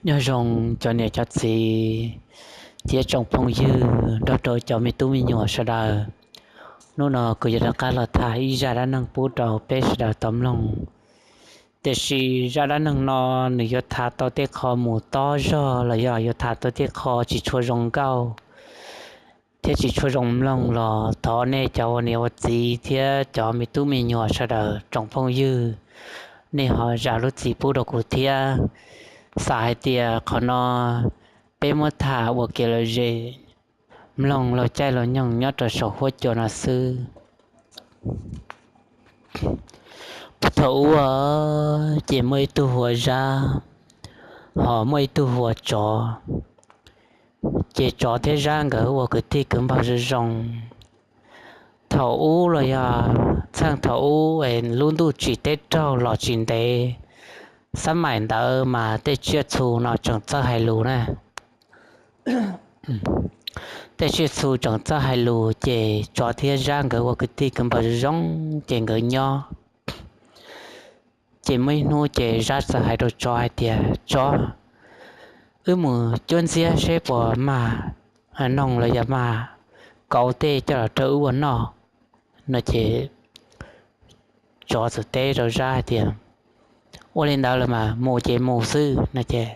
Nyob zoo cov niam cov txiv thiab tsoom phooj ywg nrog rau cov me tub me nyuam sawv daws. Hnub no kuv yuav rov qab los tham ib zaj dab neeg pub rau peb sawv daws tau mloog. Tiam sis zaj dab neeg no nws yuav tham tau tej qho mus tob zog los yog yuav tham tau tej qho tsis tshua zoo nkauj thiab tsis tshua zoo mloog los thov nej cov ua niam ua txiv thiab cov me tub me nyuam sawv daws tsoom phooj ywg, nej ho zam lub txim pub rau kuv thiab. Xam hais tias qhov no peb muab tham ua kev lom zem, mloog laug caij laug nyoog nyob rau saum huab cua no xwb. Puag thaum ub ces muaj ib tug hu ua Zab, ho muaj ib tug hu ua Tsov. Ces Tsov thiab Zab nkawd ua kwv tij kwv npawg zoo zoo. Thaum ub los yog txheej thaum ub es lub ntuj tsim teb raug los tsis ntev, xab maim ntawd mas tej tsiaj txhu no tseem txawj hais lus na. Tej tsiaj txhu tseem txawj hais lus ces Tsov thiab Zab nkawd ua kwv tij kwv npawg zoo zoo ces nkawd nyob. Ces muaj ib hnub ces Zab txawm hais rau Tsov hais tias, Tsov, wb mus cuab ntxiab seb puas mag noog los yog mag kauv tej coj los rau wb ua noj no ces Tsov txawm teb rau Zab hais tias, Ua li ntawd los mas mus ces mus xwb no ces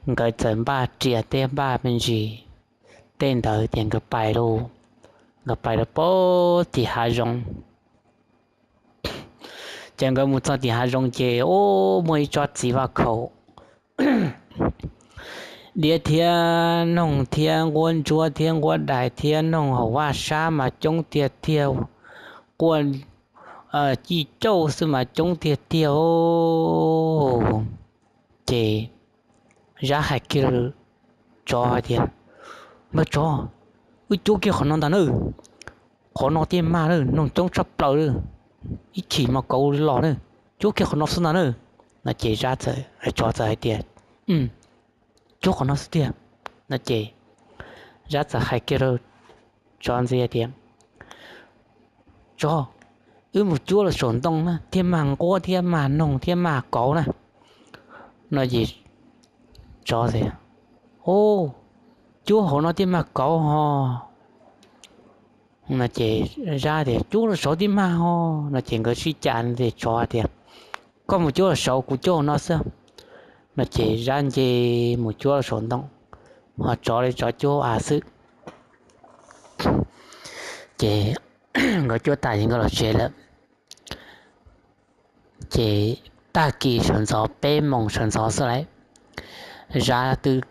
nkawd txawm npaj riam tej npaj me ntsis tej ntawd ces nkawd pais, nkawd pais rau puag tim hav zoov. Ces nkawd mus txog tim hav zoov ces ub, muaj ib tsob txiv vaj khaum, diab thiab noog thiab nquab ntsuab thiab nquab dais thiab noog hauv vaj sab mas coob tiag tiag, quaj cij cauj xwb mas coob tiag tiag. Ces Zab hais kiag rau Tsov hais tias, Npawg Tsov, wb cuab kiag qhov no ntag na, qhov no thiaj mag na, noog coob tshaj plaws li, ib chim mas kauv los na, cuab kiag qhov no xwb ntag na. No ces Tsov txawm hais tias, Cuab qhov no xwb tiag. No ces Zab txawm hais kiag rau Tsov ntxiv hais tias, Tsov, wb mus cuab los saum ntoo na thiaj mag nquab thiab mag noog thiab mag kauv na. No ces Tsov tias, Ub, cuab hauv no thiaj mag kauv ho. No ces Zab tias, Cuab los saud thiaj mag ho. No ces nkawd sib cav ces Tsov tias, Koj mus cuab los saud, kuv cuab hauv no xwb. No ces Zab nce mus cuab los saum ntoo, ho Tsov li Tsov cuab av xwb. Ces nkawd cuab tas ces nkawd los tsev lawm. Ces tag kis sawv ntxov peb moos sawv ntxov xwb lauj, Zab twb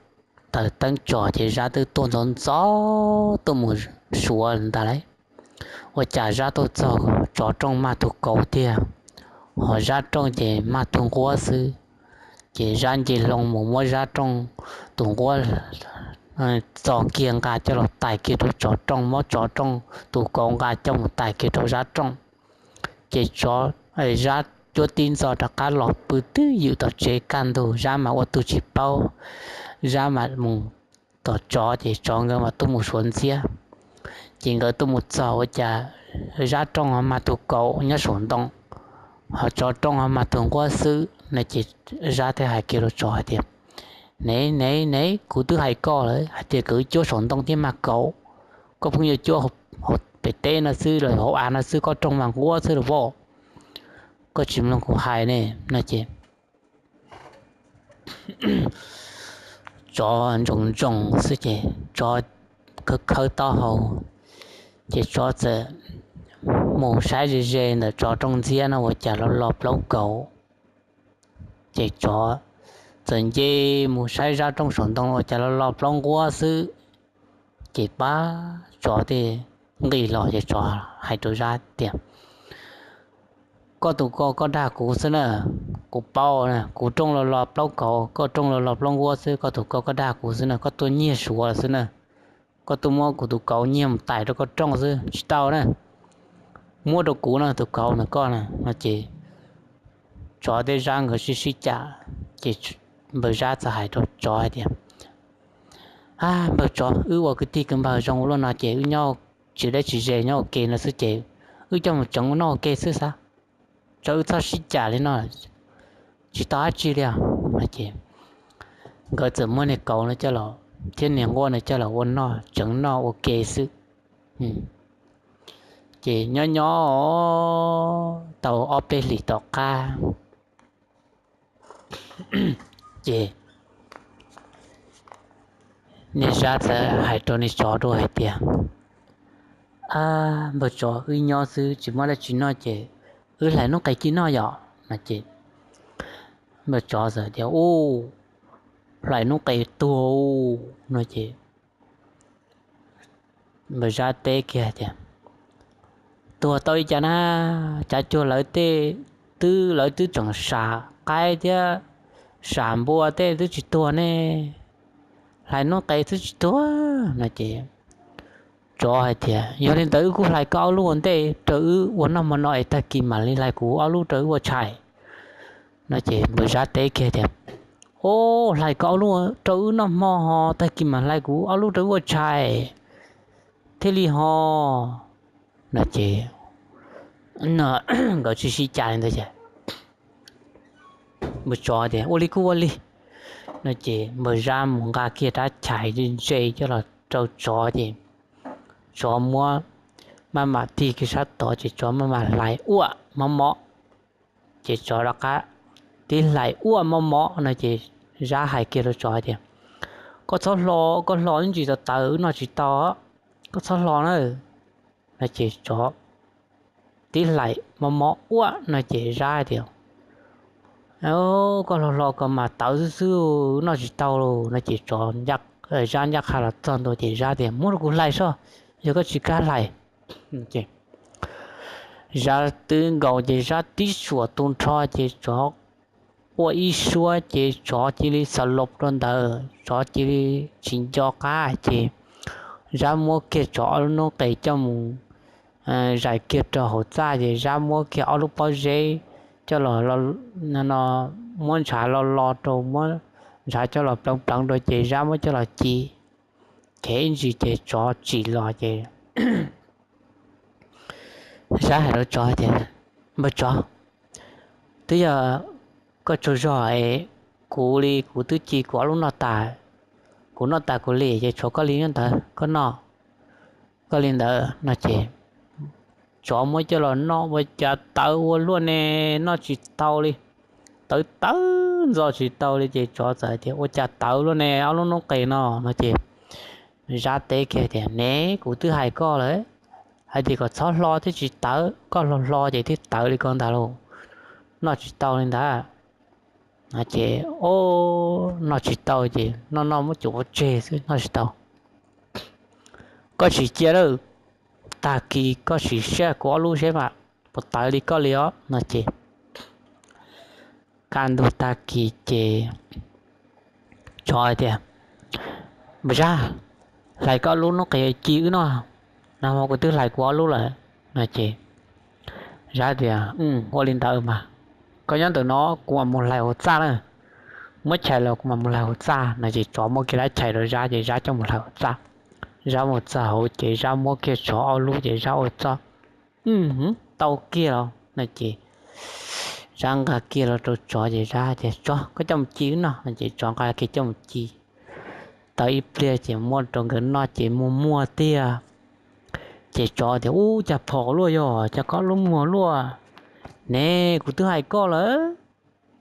taws teeb tso ces Zab twb tuaj ntxov ntxov tuaj mus suav ntag lauj. Ua cas Zab tuaj txog Tsov rooj mag tus kauv tiag, ho Zab rooj ces mag tus nquab xwb. Ces Zab nce hlo mus muab Zab rooj tus nquab txo kiag nqa coj los tais kiag rau Tsov rooj, muab Tsov rooj tus kauv nqa coj mus tais kiag rau Zab rooj. Ces Zab cuab tib ntxo rov qab los pw twb ywm tom tsev kaj ntug, Zab mas ua tug tsis paub. Zab mas mus tom Tsov ces Tsov nkawd mas tuaj mus suav ntxiab. Ces nkawd tuaj mus txog ua cas Zab rooj ho mag tus kauv nyob saum ntoo, ho Tsov rooj ho mag tus nquab xwb no ces Zab thiaj hais kiag rau Tsov hais tias, Nev nev nev, kuv twb hais koj lawm hais tias kom wb cuab saum ntoo thiaj mag kauv, koj pheej yuav cuab hauv pem teb no xwb los hauv av no xwb, koj rooj mag nquab xwb los as. Koj tsis mloog kuv hais ne. No ces Tsov ntsoov ntsoov xwb ces Tsov khawb khawb taub hau, ces Tsov txawm mus saib ze ze ntawm Tsov rooj ntxiab no ua cas los los plaub kauv. Ces Tsov txawm nce mus saib Zab rooj saum ntoo ua cas los los plaub nquab xwb. Ces pab Tsov thiaj nqis los ces Tsov hais rau Zab tias, Koj tus ko koj dag kuv xwb na, kuv paub na, kuv rooj los los plaub kauv, koj rooj los los plaub nquab xwb, koj tus ko koj dag kuv xwb na, koj tuaj nyiag suav xwb na, koj tuaj muab kuv tus kauv nyiag mus tais rau koj rooj xwb tsis tau na, muab rau kuv no tus kauv na koj na. No ces Tsov thiab Zab nkawd sib sib cam, ces npawg Zab txawm hais rau Tsov hais tias, Ab npawg Tsov, wb ua kwv tij kwv npawg zoo ua luaj no ces wb nyob tsis deb tsis ze nyob ua ke no xwb ces wb coj mus tsev ua noj ua ke xwb xav, tso wb txhob sib cam li no, tsis tau dab tsi li os. No ces nkawd txawm muab niag kauv no coj los thiab niag nquab no coj los ua noj tseev noj ua ke xwb. Ces nyob nyob tau ob peb hlis tom qab, ces niag Zab txawm hais rau niag tsov dua hais tias, Ab, npawg tsov, wb nyob xwb tsis muaj dab tsi noj ces wb hlais hnub qes ci noj yom. No ces npawg tsov txawm tias, Ub, hlais hnub qes tuag. No ces npawg Zab teb kiag tias, Tuag tau li cas na, cav cuag lawv tej twb, lawv twb tseem sam qaib thiab sam npua tej twb tsis tuag ne, hlais hnub qes twb tsis tuag. No ces tsov hais tias, Yog li ntawd wb kuj hlais koj ob lub ua ntej rau wb ua noj hmo no es tag kis mam li hlais kuv ob lub rau wb ua tshais. No ces npawg Zab teb kiag tias, Ub, hlais koj ob lub rau wb noj hmo ho tag kis mam hlais kuv ob lub rau wb ua tshais thiaj li ho. No ces nkawd tsis sib cav li ntawd ces npawg tsov tias, Ua li kuj ua li. No ces npawg Zab mus nqa kiag rab chais ntse coj los rau tsov ces tsov muab maj mam tig kiag sab tod ces tsov maj mam hlais uaj mob mob. Ces tsov rov qab tib hlais uaj mob mob no ces Zab hais kiag rau tsov tias, Koj txhob hlo, koj hlo ib ntsis tawv tawv wb noj tsis tau, koj txhob hlo na. No ces tsov tib hlais mob mob uaj no ces Zab tias, Koj hlo hlo ko mas tawv xwb xwb, noj tsis tau lauj. No ces tsov, Zab ncaj qha los txog ntua ces Zab tias, Muab rau kuv hlais soj, yog koj tsis kam hlais. Zab twb nkaus ces Zab tib suam tu nrho ces tsov ua ib suab ces tsov cia li xav lov rau ntawd, tsov cia li tsis nco qab ces Zab muab kiag tsov ob lub noob qes coj mus zais kiag rau hauv txaj ces Zab muab kiag ob lub pob zeb coj los, no, muab ntshav lo lo rau, muab ntshav coj los pleev pleev rau ces Zab muab coj los ci. Khev ib ntsis ces tsov tsim los ces Zab hais rau tsov tias, Npawg tsov, twb yog koj tsaug zog es kuv li kuv twb ci kuv ob lub noj tas, kuv noj tas kuv li ces tshuav koj li nyob ntawd koj noj, koj li ntawd. No ces tsov muab coj los noj ua cas tawv ua luaj ne, noj tsis tau li, tawv tawv ntxo tsis tau li ces tsov txawm tias, Ua cas tawv luaj ne ob lub noob qes no? No ces Zab teb kiag tias, Ne, kuv twb hais koj lawm, hais tias kom txhob hlo thiaj tsis tawv, koj hlo hlo ces thiaj tawv li ko ntag lauj, noj tsis tau li ntawd. No ces, O, noj tsis tau ces noj noj muab cuam ua tseg xwb noj tsis tau. Koj sim cia lawm, tag kis koj sim saib kuv ob lub seb mas puas tawv li koj li os. No ces kaj ntug tag kis ces tsov hais tias, Npawg Zab, hlais koj lub noob qes ci wb noj, nag hmo kuv twb hlais kuv ob lub lawm. No ces Zab tias, Ua li ntawd mas koj nyob ntawm no kuv mam mus hlais hauv txaj na, muab chais los kuv mam mus hlais hauv txaj. No ces tsov muab kiag rab chais rau Zab ces Zab coj mus hlais hauv txaj. Zab mus txog hauv ces Zab muab kiag tsov ob lub ces Zab ua txoj tau kiag los no ces Zab nqa kiag los rau tsov ces Zab tias, Tsov, koj coj mus ci wb noj. No ces tsov nqa kiag coj mus ci. Tau ib pliag ces muab rau nkawd noj ces muag muag tiag. Ces tsov tias, Ub, cas phom luaj, yog cas koj lub muag luaj ne? Kuv twb hais koj lawm,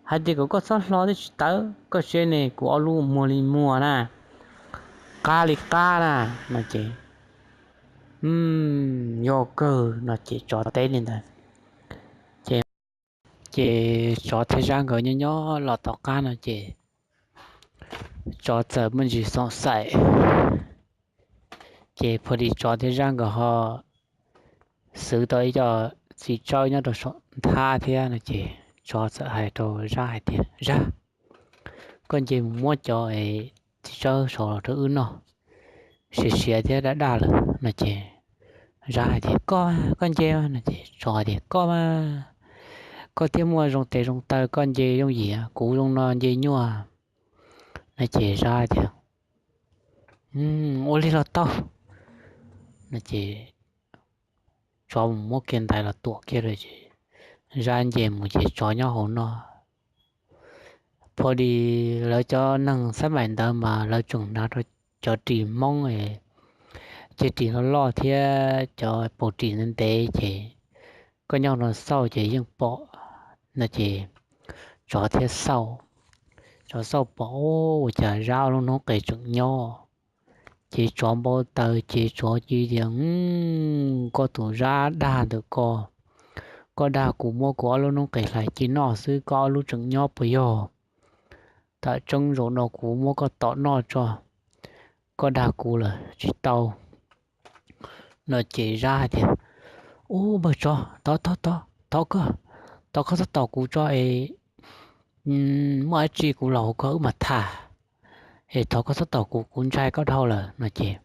hais tias kom koj txhob hlo thiaj tsis tawv, koj saib ne, kuv ob lub muag li muag na, qab li qab na. No ces, Yog kawg. No ces tsov teb li ntawd. Ces tsov thiab Zab nkawd nyob nyob los tom qab no ces tsov txawm muaj ntsis xoom xaim. Ces pha li tsov thiab Zab nkawd ho xwv tau ib co txiv tsawb nyob rau saum nthab thiab no ces tsov txawm hais rau Zab hais tias, Zab, koj nce mus muab cov txiv tsawb saud los rau wb noj, siav siav thiab daj daj lawm. No ces Zab hais tias, Koj, koj nce. No ces tsov tias, Koj mas, koj thiaj muaj zoo tes zoo taw, koj nce yooj yim, kuv zoo no nce nyuaj. No ces Zab tias, Ua li los tau. No ces tsov mus muab kiag ntaiv los tuam kiag rau ces Zab nce mus ces tsov nyob hauv no Pho di lawv cov neeg xab maim ntawd mas lawv tseem hnav rau cov ris Hmoob, cov ris loj loj thiab cov paus ris ntev ntev ces koj nyob no xauj ces yeej pom no ces tsov thiaj xauj. Tsov xauj pom ua cas Zab lub noob qes tseem nyob. Ces tsov npau taws ces tsov cia tias, Koj tus Zab dag ntawm koj, koj dag kuv muab kuv ob lub noob qes hlais cia noj xwb, koj ob lub tseem nyob puas yog? Tam tseeb zaum no kuv muab koj tom noj tso, koj dag kuv lawm tsis tau. No ces Zab hais tias, Ub, npawg tsov, thov, thov, thov koj, thov koj txhob tom kuv tso es muaj dab tsi kuv los hauv koj wb mam tham, es thov koj txhob tom kuv, kuv ntshai koj dhau lawm. No ces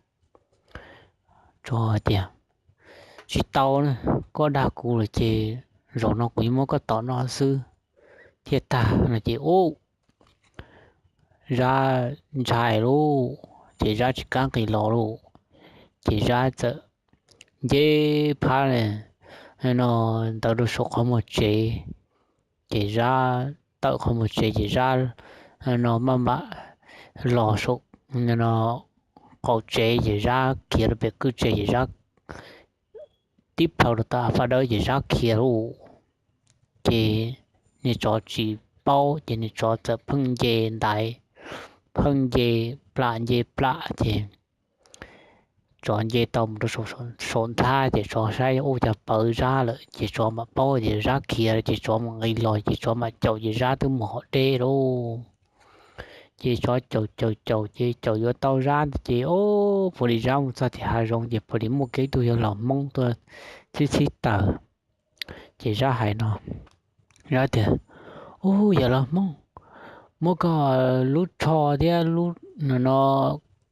tsov tias, Tsis tau, koj dag kuv lawm ces zaum no kuv yuav muab koj tom noj xwb thiaj tag. No ces ub, Zab ntshai lauj, ces Zab tsis kam nqis los lauj. Ces Zab txawm nce phab no ntawd rau saum qhov muag tsev. Ces Zab tawm qhov muag tsev ces Zab no maj mam los saum qaum tsev ces Zab khiav rau pem kwj tsev ces Zab tib plhaw rau tom faj dawb ces Zab khiav lauj. Ces niag tsov tsis paub ces niag tsov txawm pheej nce ntaiv, pheej nce plam nce plam ces tsov nce tau mus rau saum nthab ces tsov saib ua cas pawv Zab lawm ces tsov mam paub tias Zab khiav ces tsov mam nqis los ces tsov mam caum ces Zab twb mus hauv deb lauj. Ces tsov caum caum caum ces caum yuav tau Zab ces ub, pus li Zab mus txog tim hav zoov ces pus li muaj kiag ib tug yawg laus Hmoob tuaj txhib txhib taws. Ces Zab hais no, Zab tias, Ub, yawg laus Hmoob, muab koj lub tsho thiab lub no,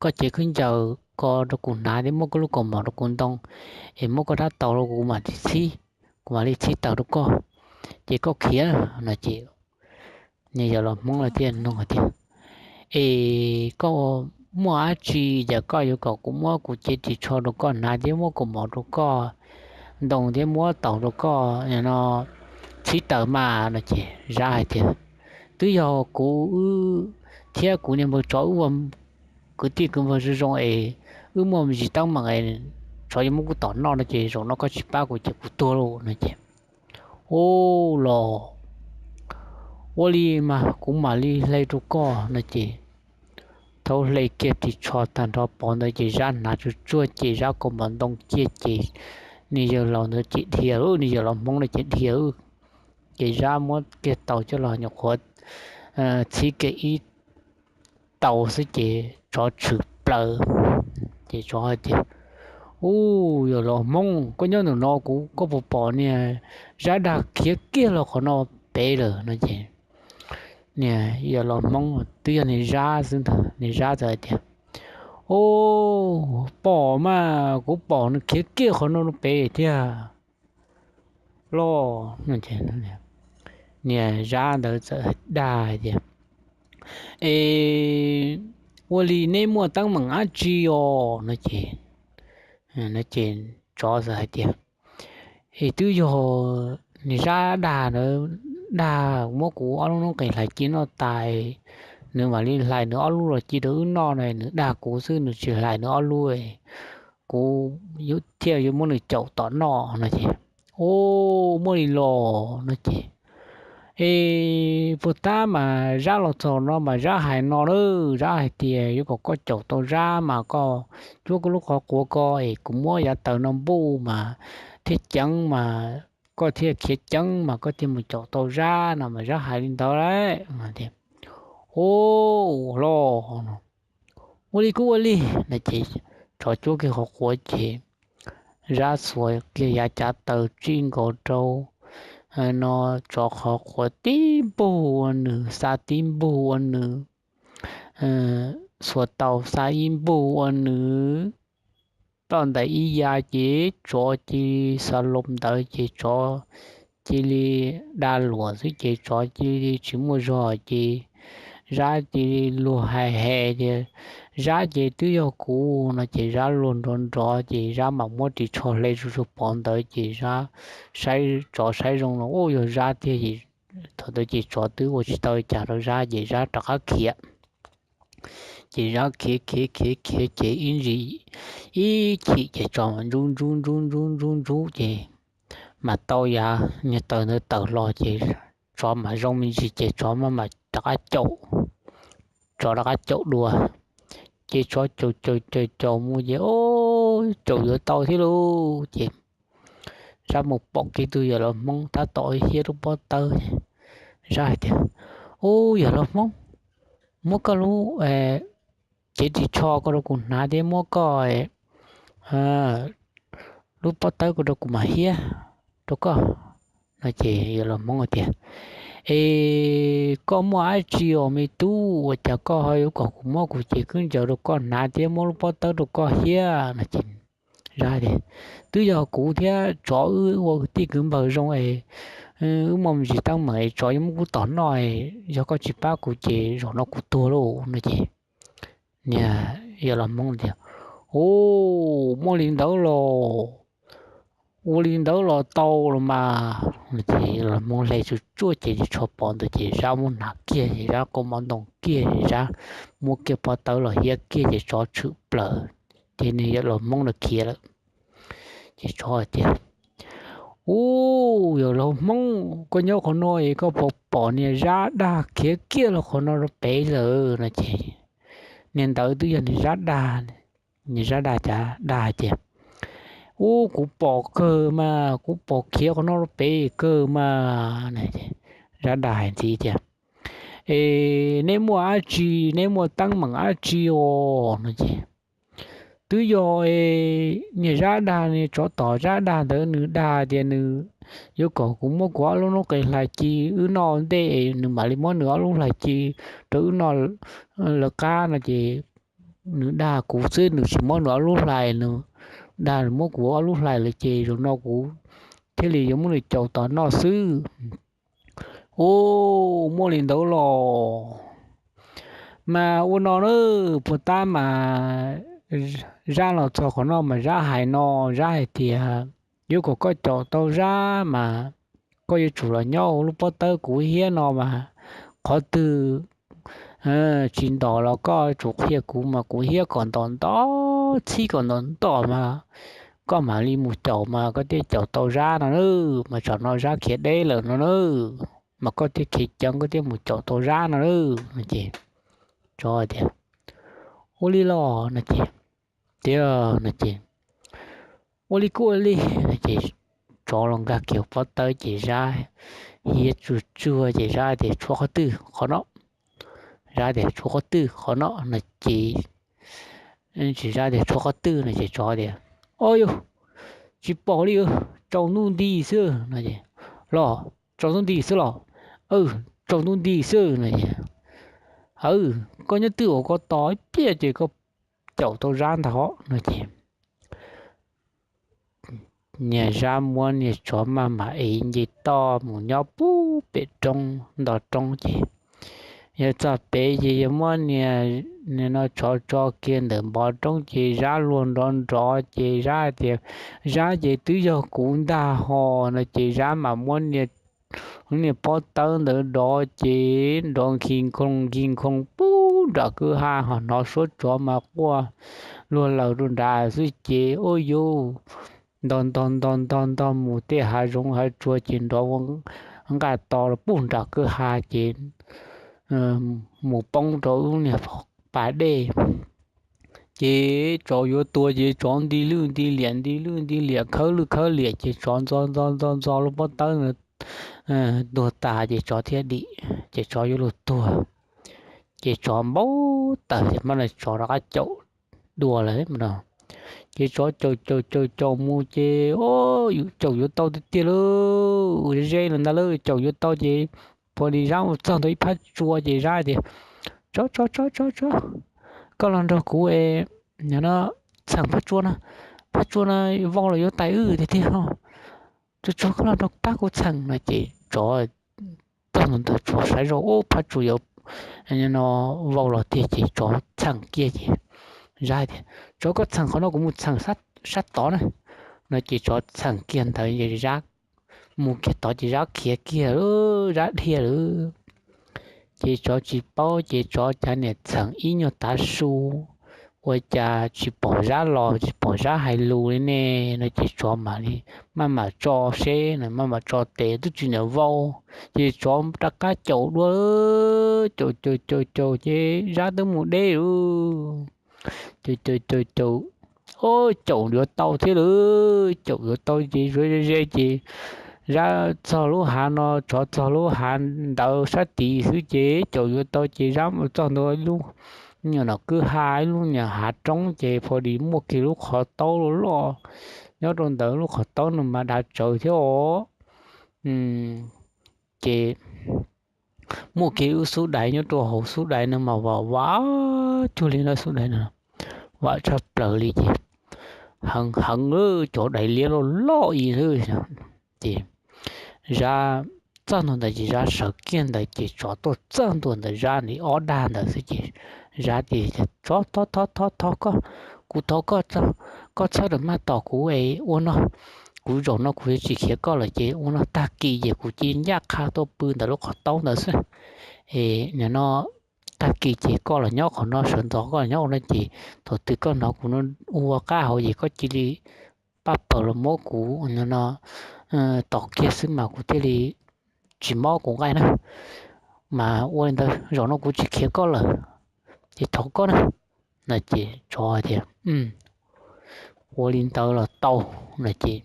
koj cev khaub ncaws ko rau kuv hnav thiab muab koj lub kaus mom rau kuv ntoo, es muab koj rab taus rau kuv mam li txhib, kuv mam li txhib taws rau koj, ces koj khiav. No ces niag yawg laus Hmoob lawv thiaj nug tias, Es koj muaj dab tsi cas koj yuav kom kuv muab kuv cev ris tsho rau koj hnav thiab muab kaus mom rau koj ntoo thiab muab taus rau koj no txhib taws mas? No ces Zab hais tias, Twb yog kuv wb thiab kuv niag npawg tsov wb ua kwv tij kwv npawg zoo zoo es wb muaj me ntsis teeb meem es tsov yuav muab kuv tom noj no ces zaum no koj tsis pab kuv ces kuv tuag lauj. No ces, Ub los, ua li mas kuv mam li hle rau koj. No ces thaum hle kiag ris tsho tag nrho pov ntawd ces Zab hnav tsuag tsuag ces Zab kaus mom ntoo ciaj ces niag yawg laus ntawd ces dhia, niag yawg laus Hmoob no ces dhia. Ces Zab muab kiag taus coj los nyuam qhuav txhib kiag ib taus xwb ces tsov tshwm plaws. Ces tsov hais tias, Ub, yawg laus Hmoob, koj nyob ntawm no kuv, koj puas pom niag Zab dag khiav kiag los qhov no pem lawm? No ces niag yawg laus Hmoob twb yog niag Zab xwb ntag, niag Zab txawm hais tias, Ub, pom mas, kuv pom nws khiav kiag qhov no pem thiab lauj. Niag Zab ntawd txawm dag hais tias, Es ua li neb muaj teeb meem dab tsi os? No ces, no ces tsov txawm hais tias, Es twb yog niag Zab dag ntawd, dag muab kuv ob lub noob qes hlais ci noj tas, nws mam li hlais nws ob lub los ci rau wb noj no, nws dag kuv xwb nws tsis hlais nws ob lub, kuv thiaj yuav muab nws caum tom noj. No ces, Ub, muaj li los? No ces, Es puag ta mas Zab los txog no mas Zab hais no na, Zab hais tias yuav kom koj caum tau Zab mas koj cuab koj lub qhov quav ko es kuv muab yav taws no npuj mas thiaj ceev mas koj thiaj khiav ceev mas koj thiaj mus caum tau Zab no mas Zab hais li ntawd lauj. Ub, los, ua li kuj ua li. No ces tsov cuab kiag qhov quav ces Zab xuas kiag yav cav taws tsij nkaus rau no, tsov qhov quav tib npug ua nws, xa tib npug ua nws, xuas taus xa ib npug ua nws, ploj ntais ib yav ces tsov cia li xa loo ntawd ces tsov cia li da luam xwb ces tsov cia li tsis muaj zog ces Zab cia li luag hais hais tias, Zab ces twb yog kuv no ces Zab luag nrov nrov ces Zab mam muab ris tsho hle zuj zus pov ntawd ces Zab saib, tsov saib zoo no ub yog Zab tiag ces Thaum ntawd ces tsov twb ua tsis tau cas rau Zab ces Zab rov qab khiav. Ces Zab khiav khiav khiav khiav ces ib ntsis ib chim ces tsov mas ntsub ntsub ntsub ntsub ntsub ntsub ces mas tau yav niag taws ntawd tawm los ces tsov mas zoo me ntsis ces tsov mas rov qab caum, tsov rov qab caum dua. Ces tsov caum caum caum caum mus ces o, caum yuav tau thiab lauj ces Zab mus pom kiag tug yawg laus Hmoob tab tom hiab lub pob tawb. Zab hais tias, Ub, yawg laus Hmoob, muab koj lub cev ris tsho ko rau kuv hnav thiab muab koj lub pob tawb ko rau kuv mam hiab rau koj. No ces yawg laus Hmoob tias, Es koj muaj dab tsi os me tub, ua cas koj ho yuav kom kuv muab kuv cev khaub ncaws rau koj hnav thiab muab lub pob tawb rau koj hiab? No ces Zab tias, Twb yog kuv thiab tsov wb ua kwv tij kwv npawg zoo es wb muaj me ntsis teeb meem es tsov yuav muab kuv tom noj, yog koj tsis pab kuv ces zaum no kuv tuag lauj. No ces niag yawg laus Hmoob tias, Ub, muaj li ntawd los, ua li ntawd los tau los mas. Ces yawg laus Hmoob hle tsuj tsuaj ces ris tsho pov ntawd ces Zab muab hnav kiag ces Zab qau mov ntoo kiag ces Zab muab kiag pob tawb los hiab kiag ces tsov tshwm plaws, ces niag yawg laus Hmoob ntawd khiav lawm. Ces tsov tias, Ub, yawg laus Hmoob, koj nyob qhov no es koj puas pom niag Zab dag khiav kiag los qhov no rau pem lawm? No ces niag ntawd twb yog niag Zab dag. Niag Zab dag cas dag tias, Ub, kuv pom kawg mas, kuv pom khiav qhov no rau pem kawg mas. Zab dag hais ntxiv tias, Es neb muaj dab tsi, neb muaj teeb meem dab tsi os? No ces twb yog niag Zab dag, niag tsov tom Zab dag ntawd nws dag tias nws yuav kom kuv muab kuv ob lub noob qes hlais ci wb noj ntej es nws mam li muab nws ob lub hlais ci rau wb noj lawv qab no ces nws dag kuv xwb, nws tsis muab nws ob lub hlais, nws dag muab kuv ob lub hlais lawm ces zaum no kuv thiaj li yuav muab nws caum tom noj xwb. Ub, muaj li ntawd los mas ua no na, puag ta mas Zab los txog qhov no mas Zab hais no, Zab hais tias, Yuav kom koj caum tau Zab mas koj yuav tsum los nyob hauv lub pob tawb kuv hiab no mas qhov twg tsis ntom los koj tsum qhia kuv mas kuv hiab kom ntom ntom, txhib kom ntom ntom mas koj mam li mus caum mas koj thiaj caum tau Zab no na. Mas tsam no Zab khiav deb lawm no na, mas koj thiaj khiav ceev koj thiaj mus caum tau Zab no na. No ces tsov tias, Ua li los? No ces, Tiag, no ces, Ua li kuj ua li. No ces tsov los nkag kiag pob tawb ces Zab hiab tsuj tsuag ces Zab tias, Tshuav qhov twg? Qhov no. Zab tias, Tshuav qhov twg? Qhov no. No ces tsis, Zab tias, Tshuav qhov twg? No ces tsov tias, Ob yus, tsis pom li, tsaus ntuj nti xwb. No ces, Los tsaus ntuj nti xwb los? Tsaus ntuj nti xwb. No ces, Aw, koj nyob twj ua ko tos ib pliag ces koj caum tau Zab ntag. No ces niag Zab muab niag tsov maj mam ev nce toj mus nyob pub pem roob nto roob ces yog txog pem ces yog muab niag no tsov tso kiag ntawm npov roob ces Zab luag nrov nrov ces Zab tias, Zab ces twb yog kuv ntag ho. No ces Zab mam muab niag pob tawb ntawd dov ces nrov nkig nkhoog nkig nkhoog pub nram kwj ha ho hnov suab tsov mas quaj luag laws rau nrad xwb ces ua yuv ntog ntog ntog ntog ntog mus tej hav zoov hav tsuag ces nrov ua nqaj to los pub nram kwj ha ces mus poob rau lub niag pas dej. Ces tsov yuav tuag ces tsov nti lwj nti liam nti lwj nti liam khawb lwj khawb liam ces tsov ntxo ntxo ntxo ntxo lub pob tawb tuag tas ces tsov thiaj dim ces tsov yuav luag tuag. Ces tsov npau taws mas tsov rov qab caum dua lawm no. Ces tsov caum caum caum caum mus ces, Caum yuav tau tiag tiag lauj, ze los ntag lauj, caum yuav tau ces puav li Zab mus txog ntawm ib phab tsua ces Zab tias, Tsov tsov tsov tsov tsov, koj los nrog kuv no txheem phab tsua no, phab tsua no vau los yuav tais wb tiag tiag. Tsov tsov, koj los nrog pab kuv txheem. No ces tsov txog ntawd tsov saib zoj ub phab tsua yuav vau los tiag ces tsov txheem kiag ces Zab tias, Tsov, koj txheem qhov no kuv mus txheem sab tod na. No ces tsov txheem kiag ntawd ces Zab mus kiag tod ces Zab khiav kiag lawm, Zab dhia lawm. Ces tsov tsis paub ces tsov cav niam txheem ib nyuag tav su, ua cas tsis pom Zab los tsis pom Zab hais lus li ne, no ces tsov mam li maj mam tso seb, maj mam tso tes twb tsis niam vau, ces tsov rov qab caum dua, caum caum caum caum ces Zab twb mus deb lawm. Caum caum caum caum, o, caum yuav tau thiab lawm, caum yuav tau ces zuav ze ze ces Zab txog lub hav no, tsov txog lub hav ntawd sab tid xwb ces caum yuav tau ces Zab mus txog ntua ib lub nyuam no kwj ha, ib lub nyuam hav roob ces pha dis muaj kiag lub qhov taub loj loj nyob rau ntawd, lub qhov taub no mas dav tsawv thiab os. Ces muaj kiag ib lub xub dais nyob rau hauv, xub dais no mas vam vam cuag li no, xub dais no vam tshaj plaws li ces heev heev, cov dais liab loj loj ib yam. Ces Zab txog ntua ntawd ces Zab sawv kiag ntawd ces tsov tuaj txog ntua ntawm Zab li ob dag ntawd xwb ces Zab ces, Tsov, thov thov thov koj, kuv thov koj, koj txhob ram maj tom kuv es ua no, kuv zaum no kuv yuav tsis khiav koj lawm ces ua no tag kis ces kuv cia li ncaj qha tuaj pw ntawm lub qhov taub ntawd xwb. Es nim no tag kis ces koj los nyob qhov no, sawv ntxov koj los nyob ua no ces thaum twg koj hnov kuv ua qab hauv ces koj cia li pab pawg los muab kuv no tom kiag xwb mas kuv thiaj li tsis mob kuv nqaij na. Mas ua li ntawd zaum no kuv tsis khiav koj lawm, ces thov koj na. No ces tsov tias, Ua li ntawd los tau. No ces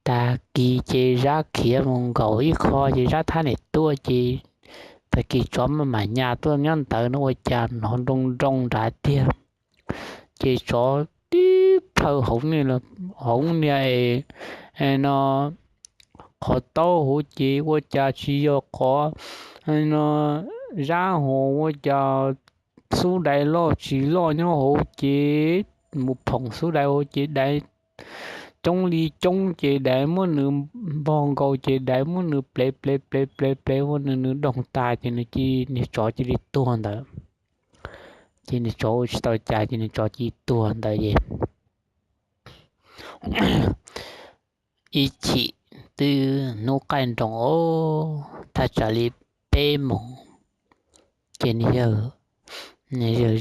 tag kis ces Zab khiav mus nkaum ib qho ces Zab thab niam tuaj ces tag kis tsov maj mam nyas tuaj nyob ntawd no ua cas hnov nroo nroo nrad tiag. Ces tsov tib plhaw hauv niag, hauv niag no qhov taub hauv ces ua cas tsis yog qhov no Zab hauv, ua cas xub dais loj tsis loj nyob hauv ces mus phoom xub dais hauv ces dais coob li coob ces dais muab nws npog nkaus ces dais muab nws plev plev plev plev plev ua nws nws doog tas ces nws cia, niag tsov cia li tuag ntawd. Ces niag tsov ua tsis tau cas ces niag tsov cia li tuag ntawd es ib chim twb hnub qaij nroos os, thaj tsam li peb moos ces niag yawg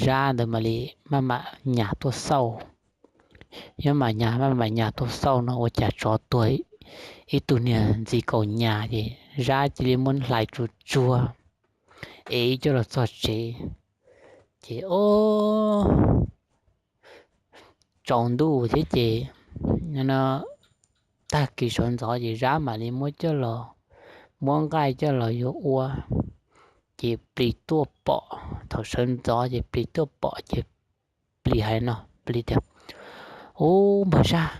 Zab ntawd mam li maj mam nyas tuaj xauj. Yog mam nyas maj mam nyas tuaj xauj no ua cas tsov tuag ib tug niag ntxiv kaum nyas ces Zab cia li muab hlais tsuag tsuag es coj los txog tsev. Ces o, tsaus ntuj thiab ces no tag kis sawv ntxov ces Zab mam li muab coj los, muab nqaij coj los yuav ua. Ces plis tuaj pom, thaum sawv ntxov ces plis tuaj pom ces plis hais no, plis tias, Ub, npawg Zab,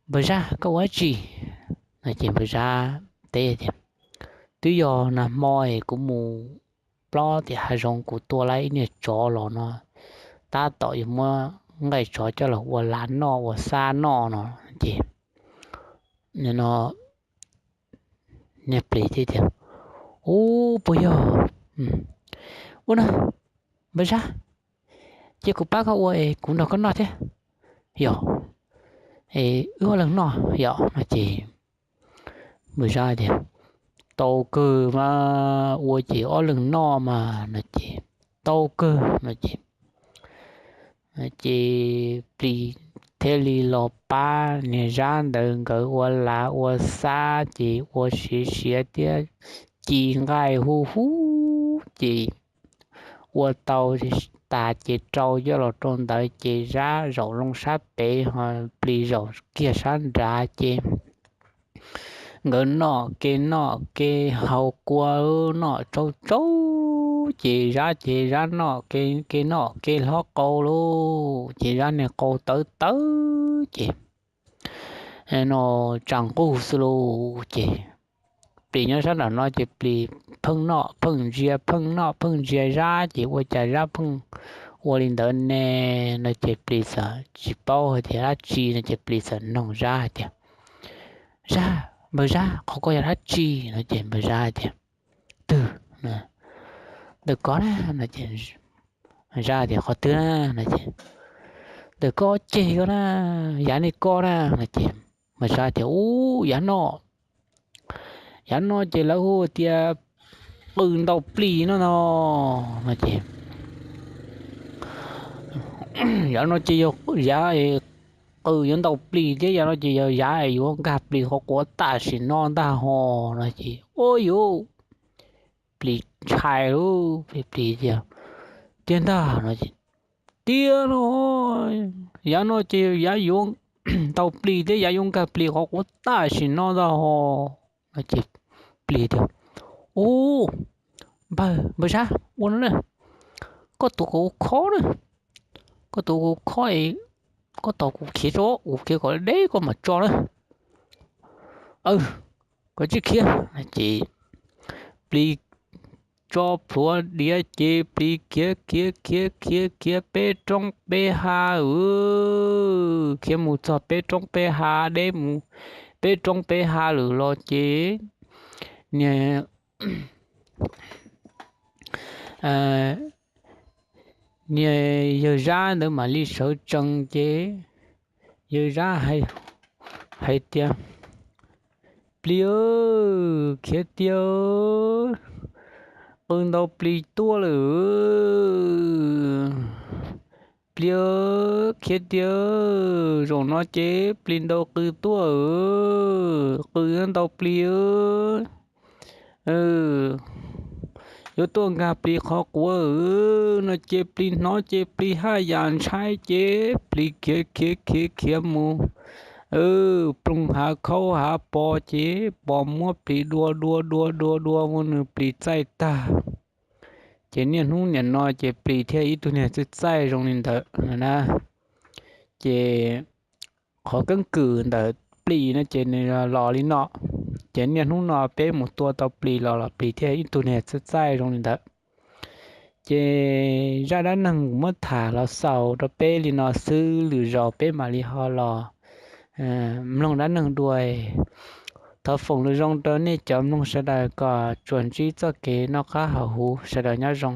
npawg Zab, koj ua dab tsi? No ces npawg Zab teb tias, Twb yog nag hmo es kuv mus plob tim hav zoov kuv tua lawm ib niag tsov los no, tab tom yuav muab nqaij tsov coj los ua lav noj ua xab noj no. Ces no niag plis thiaj tias, Ub, puas yog? Ua no, npawg Zab, cia kuv pab koj ua es kuv nrog koj noj thiab. Yog, es wb ob leeg noj yom? No ces npawg Zab tias, Tau kawg mas, ua ces ob leeg noj mas. No ces, Tau kawg. No ces ces plis thiaj li los pab niag Zab ntawd nkawd ua lav ua xab ces ua siav siav thiab ci nqaij hu hu ces ua tau tas ces rau coj los rau ntawd ces Zab zaum loo sab pem ho plis zaum kiag sab nrad ces nkawd noj ke noj ke haus kua, noj tsau tsau ces Zab ces Zab noj ke noj ke hlob qau lauj, ces Zab niag qau tawv tawv ces no tsa nqug xwb lauj. Ces plis nyob sab nram no ces plis pheej noj pheej ntsia pheej noj pheej ntsia Zab ces ua cas Zab pheej ua li ntawd ne? No ces plis txawm tsis paub hais tias dab tsi no ces plis txawm noog Zab hais tias, Zab, npawg Zab, qhov ko yog dab tsi? No ces npawg Zab hais tias, Twg? Ntawm koj na. No ces Zab tias, Qhov twg na? No ces, Ntawm koj ceg ko na, yav nej koj na. No ces Mas Zab tias, Ub, yav no, yav no ces lawv hu tias qw ntau plis no no. No ces yav no ces yog yav qw yuav ntau plis thiab yav no ces yog yav yuav nkag plis qhov quav tam sim no ntag ho. No ces, Ub, yuav plis ntshai lauj, plis tias, Tiag ntag. No ces, Tiag no, yav no ces yav yuav ntau plis thiab yav yuav nkag plis qhov quav tam sim no ntag ho. No ces plis tias, Ub, npawg, npawg Zab, ua no na, koj tuav kuv khob na, koj tuav kuv khob, koj tos kuv khiav tso, kuv khiav kom deb koj mam tso na. Aw, koj tsis khiav. Ces plis tso plhuav diav ces plis khiav khiav khiav khiav khiav peb roob peb hav, khiav mus txog peb roob peb hav, deb mus peb roob peb hav lawm los ces niag niag yawg Zab ntawd mam li sawv tsees ces yawg Zab hais tias, Plis, khiav tiag, qw ntau plis tuaj lawm. Plis, khiav tiag, zaum no ces plis ntau qw tuaj, qw ntau plis, yuav tuaj nkag plis qhov quav no ces plis hnov ces plis haj yam ntshai ces plis khiav khiav khiav khiav mus ploog hav khaub hav pos ces pos muab plis dua dua dua dua dua ua nws plis txaij tag. Ces niaj hnub nim no ces plis thiaj ib tug niag txaij txaij zoo li ntawd na. Ces qhov keeb kwm ntawm plis no ces nws los li no. Ces niaj hnub no peb mus tua tau plis los los plis thiaj ib tug niag txaij txaij zoo li ntawd. Ces zaj dab neeg kuv muab tham los xaus rau peb li no xwb, lwm zaus peb mam li ho los mloog dab neeg dua. Thov foom lus zoo rau nej cov mloog sawv daws kom tsuas ntsib txoj kev noj qab haus huv, sawv daws nyob zoo.